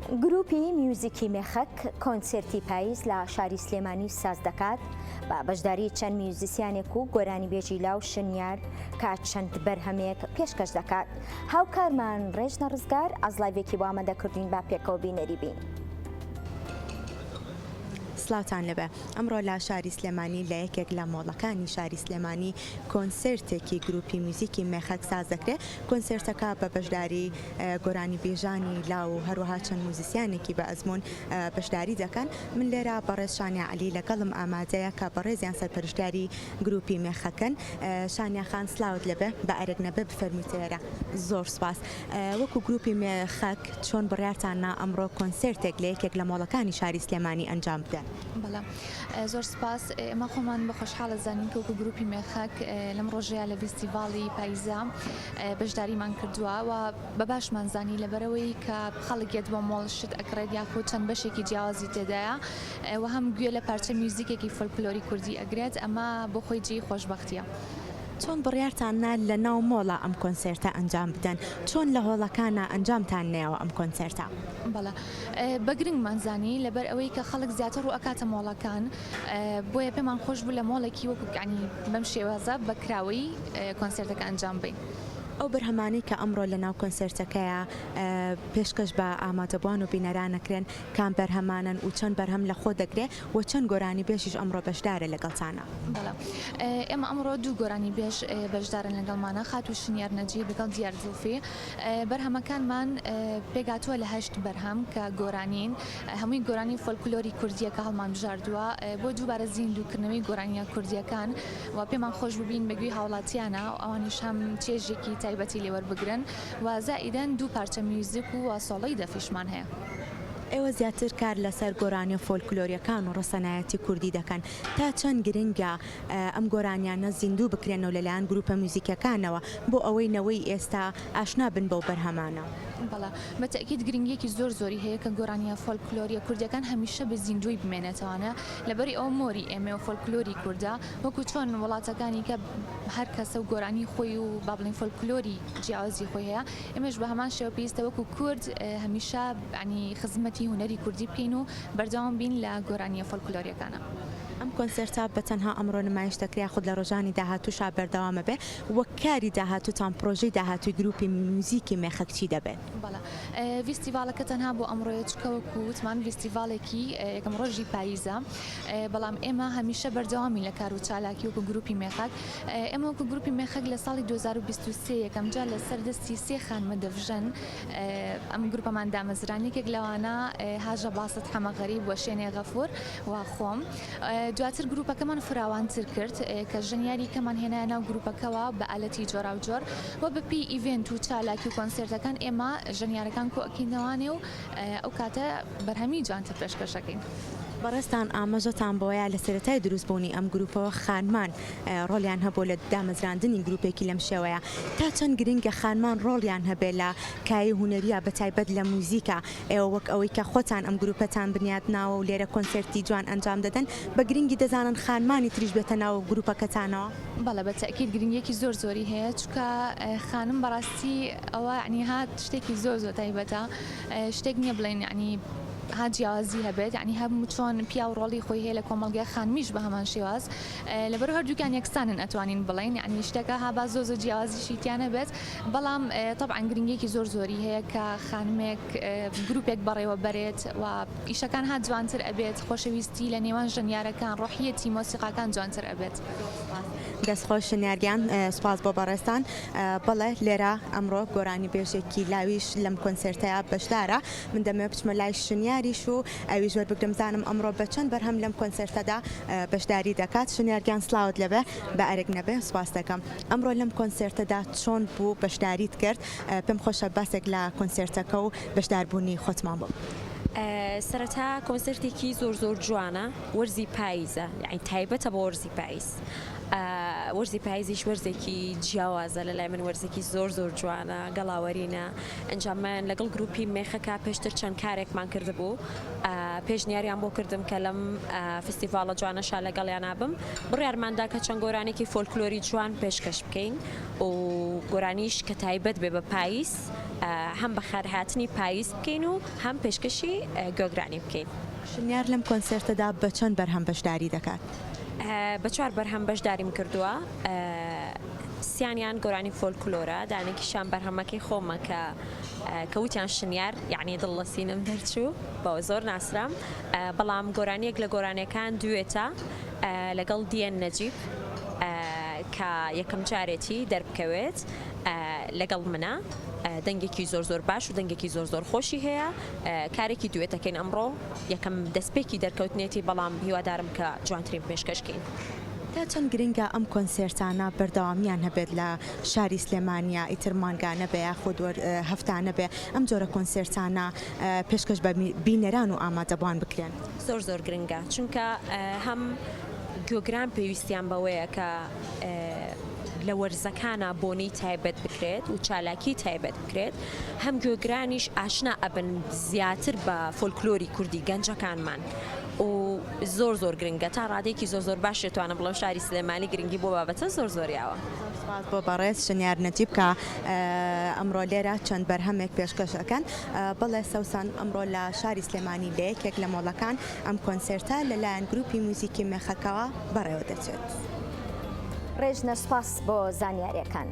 گروپی میوزیکی مێخەک کۆنسێرتی پاییز لە شاری سلێمانی ساز دەکات بە بەشداری چەند میوزیسیانێک و گۆرانیبێژی لاو شنیار کە چەند بەرهەمێک پێشکەش دەکات. هاوکارمان ڕێژنە ڕزگار ئازلایڤێکی بۆ ئامادە کردوین با پێکەوە بینەری بین. سڵاوتان لێبێ ئەمڕۆ لە شاری سلێمانی لە یەکێک لە مۆڵەکانی شاری سلێمانی کۆنسێرتێکی گروپی میوزیکی مێخەک ساز دەکرێ کۆنسێرتەکە بە بەشداری گۆرانیبێژانی لاو و هەروەها چەند موزیسیانێکی بە ئەزموون بەشداری دەکەن. من لێرە بەڕێز شانیا عەلی لەگەڵم ئامادەیە کە بەڕێزیان سەرپەرشتیاری گروپی مێخەکن. شانیا خان سلاوت لێبێ، بە ئەرک نەبێ بفەرموویتە ئێرە. زۆر سوپاس. وەکو گروپی مێخەک چۆن بڕیارتان نا ئەمڕۆ کۆنسێرتێک لە یەکێک لە مۆڵەکانی شاری سلێمانی ئەنجام بدەن؟ بەڵێ زۆر سوپاس. ئێمە خۆمان بە خۆشحاڵ ئەزانین کە وەکو گروپی مێخەک لەم ڕۆژەیا لە ڤیستیڤاڵی پایزە بەشداریمان کردووە و بە باشمان زانی لەبەرئەوەی کە خەڵک یەت بۆ مۆڵ شت ئەکڕێت یاخود چەند بەشێکی جیاوازی تێدایە و هەم گوێ لە پارچە میوزیکێکی فۆلکلۆری کوردی ئەگرێت ئەمە بۆ خۆی جێی خۆشبەختیە. چۆن بڕیارتان نا لە ناو مۆڵا ئەم کۆنسێرتە ئەنجام بدەن؟ چۆن لە هۆڵەکانا ئەنجامتان نەیاوە ئەم کۆنسێرتە؟ بەڵێ بە گرنگمان زانی لەبەر ئەوەی کە خەڵک زیاتر ڕوو ئەکاتە مۆڵەکان بۆیە پێمان خۆش بوو لە مۆڵێکی وەکو یانی بەم شێوازە بە کراوەیی کۆنسێرتەکە ئەنجام بەین. ئەو بەرهەمانەی کە ئەمڕۆ لە ناو کۆنسێرتەکەیا پێشکەش بە ئامادەبوان و بینەران ئەکرێن کام بەرهەمانەن و چەند بەرهەم لە خۆ دەگرێ و چەند گۆرانیبێژیش ئەمڕۆ بەشدارە لەگەڵتانا؟ بەڵێ ئێمە ئەمڕۆ دوو گۆرانیبێژ بەشدارن لەگەڵمانا خاتوو شنیار نەجیب لەگەڵ دیار زوڵفی بەرهەمەکانمان پێکهاتووە لە هەشت بەرهەم کە گۆرانین هەمووی گۆرانی فۆلکلۆری کوردییە کە هەڵمانبژاردووە بۆ دووبارە زیندووکردنەوەی گۆرانییە کوردییەکان و پێمان خۆش بوو بین بە گوێی هاوڵاتیانە و ئەوانیش هەم چێژێکی تایبەتی لێ وەربگرن و زائیدەن دوو پارچە میوزیک و سۆڵۆی دەفیشمان هەیە. ئێوە زیاتر کار لەسەر گۆرانییە فۆلکلۆرییەکان و ڕەسەنایەتی کوردی دەکەن، تا چەند گرنگە ئەم گۆرانیانە زیندوو بکرێنەوە لەلایەن گروپە میوزیکیەکانەوە بۆ ئەوەی نەوەی ئێستا ئاشنا بن بەو بەرهەمانە؟ بەڵێ بە تەئکید گرنگیەکی زۆر زۆری هەیە کە گۆرانیە فۆلکلۆریە کوردیەکان هەمیشە بە زیندووی بمێنێتەوانە لەبەری ئەوە مۆری ئێمەیە و فۆلکلۆری کوردە وەکو چۆن وڵاتەکانی کە هەر کەسە و گۆرانی خۆی و با بڵێین فۆلکلۆری جیاوازی خۆی هەیە ئێمەش بە هەمان شێوە پێویستە وەکو کورد هەمیشە یانی خزمەتی هونەری کوردی بکەین و بەردەوام بین لە گۆرانیە فۆلکلۆریەکانا. ئەم کۆنسێرتە بە تەنها ئەمڕۆ نمایش دەکرێ یاخود لە ڕۆژانی داهاتووشا بەردەوام ئەبێ و کاری داهاتووتان پڕۆژەی داهاتووی گرووپی میوزیکی مێخەک چی دەبێت؟ بەڵێ ڤیستیڤاڵەکە تەنها بۆ ئەمڕۆیە چونکە وەکو وتمان ڤیستیڤاڵێکی یەکەم ڕۆژی پاییزە بەڵام ئێمە هەمیشە بەردەوامین لە کار و چالاکی وەکو گرووپی مێخەک ئێمە وەکو گرووپی مێخەک لە ساڵی 2023 یەکەم جار لەسەر دەستی سێ خانمە دەفژەن ئەم گرووپەمان دامەزراند یەکێک لەوانە هاژە باسط حەمە غەریب و شێنێ غەفوور و خۆم دواتر گروپەکەمان فراوانتر کرد کە ژەنیاری کەمان هێنایە ناو گروپەکەوە بە ئالەتی جۆراوجۆر و بە پێی event و چالاکی و کۆنسێرتەکان ئێمە ژەنیارەکان کۆ ئەکەینەوانێ و ئەو کاتە بەرهەمی جوانتر پێشکەش ئەکەین. بەڕێزتان ئاماژەتان بەوەیا لە سەرەتای دروستبوونی ئەم گروپەوە خانمان ڕۆڵیان هەبووە لە دامەزراندنی گروپێکی لەم شێوەیە، تا چەند گرنگە خانمان ڕۆڵیان هەبێ لە کایەی هونەرییا بەتایبەت لە موزیکا، ئێوە وەک ئەوەی کە خۆتان ئەم گروپەتان بنیات ناوە و لێرە کۆنسێرتی جوان ئەنجام دەدەن، بە گرنگی دەزانن خانمانی تریش بێتە ناو گروپەکەتانەوە؟ بەڵێ بە تەئکید گرنگیەکی زۆر زۆری هەیە چونکە خانم بەڕاستی ئەوە یەعنی ها شتێکی زۆر زۆر تایبەتە شتێک نییە بڵێین یەعنی ها جیاوازی هەبێت یەعنی هەم چۆن پیاو ڕۆڵی خۆی هەیە لە کۆمەڵگای خانمیش بە هەمان شێواز لەبەر هەردووکیان یەکسانن ئەتوانین بڵێین یەعنی شتەکە ها با زۆر زۆر جیاوازیشی تیا نەبێت بەڵام تەبعەن گرنگیەکی زۆر زۆری هەیە کە خانمێک گروپێک بەڕێوە بەرێت و ئیشەکان ها جوانتر ئەبێت خۆشەویستی لە نێوان ژەنیارەکان ڕۆحیەتی مۆسیقاکان جوانتر ئەبێت. دەست خۆش شنیار گیان سوپاس بۆ بەڕێزتان بەڵێ لێرە ئەمڕۆ گۆرانیبێژێکی لاویش لەم کۆنسێرتەیا بەشدارە من دەمەوێت بچمە لای شنیاریش و ئەویش وەربگرم بزانم ئەمڕۆ بە چەند بەرهەم لەم کۆنسێرتەدا بەشداری دەکات شنیار گیان سڵاوت لێبێ بە ئەرک نەبێ سوپاست دەکەم. ئەمڕۆ لەم کۆنسێرتەدا چۆن بوو بەشداریت کرد؟ پێم خۆشە باسێک لە کۆنسێرتەکە و بەشداربوونی خۆتمان بۆ بکەیت. سەرەتا کۆنسێرتێکی زۆر زۆر جوانە وەرزی پاییزە یانی تایبەتە بۆ وەرزی پاییز وەرزی پاییزیش وەرزێکی جیاوازە لە لای من وەرزێکی زۆر زۆر جوانە گەڵاوەرینە ئینجا من لەگەڵ گروپی مێخەکە پێشتر چەند کارێکمان کردبوو پێشنیاریان بۆ کردم کە لەم فستیڤاڵە جوانەشا لەگەڵیانا بم بڕیارمان دا کە چەند گۆرانیێکی فۆلکلۆری جوان پێشکەش بکەین و گۆرانیش کە تایبەت بێ بە پاییز. هەم بەخێرهاتنی پاییز بکەین و هەم پێشکەشی گوێگرانی بکەین. شنیار لەم کۆنسێرتەدا بە چەند بەرهەم بەشداری دەکات؟ بە چوار بەرهەم بەشداریم کردووە، سیانیان گۆرانی فۆلکلۆرە، دانێکیشیان بەرهەمەکەی خۆمە کە کە وتیان شنیار یەعنی دڵ لە سینەم دەرچوو بەوە زۆر ناسرام، بەڵام گۆرانییەک لە گۆرانییەکان دوێتە لەگەڵ دیەن نەجیب کە یەکەم جارێتی دەربکەوێت لەگەڵ منە، دەنگێکی زۆر زۆر باش و دەنگێکی زۆر زۆر خۆشی هەیە، کارێکی دوێتەکەین ئەمڕۆ یەکەم دەستپێکی دەرکەوتنێتی بەڵام هیوادارم کە جوانترین پێشکەش کەین. تا چەند گرنگە ئەم کۆنسێرتانە بەردەوامیان هەبێت لە شاری سلێمانیا ئیتر مانگانە بێ یاخود هەفتانە بێ ئەم جۆرە کۆنسێرتانە پێشکەش بە بینەران و ئامادەبوان بکرێن؟ زۆر زۆر گرنگە چونکە هەم گوێگران پێویستیان بەوەیە کە لە وەرزەکانا بۆنەی تایبەت بکرێت و چالاکی تایبەت بکرێت هەم گوێگرانیش ئاشنا ئەبن زیاتر بە فۆلکلۆری کوردی گەنجەکانمان و زۆر زۆر گرنگە تا ڕادەیەکی زۆر زۆر باش دەتوانم بڵێم شاری سلێمانی گرنگی بۆ بابەتە زۆر زۆر یاوە. زۆر سوپاس بۆ بەڕێز شنیار نەجیب کە ئەمڕۆ لێرە چەند بەرهەمێک پێشکەش ئەکەن. بەڵێ سەوسەن ئەمڕۆ لە شاری سلێمانی لە یەکێک لە مۆڵەکان ئەم کۆنسێرتە لەلایەن گروپی موزیکی مێخەکەوە بەڕێوە دەچێت. ڕێژنە سوپاس بۆ زانیاریەکان.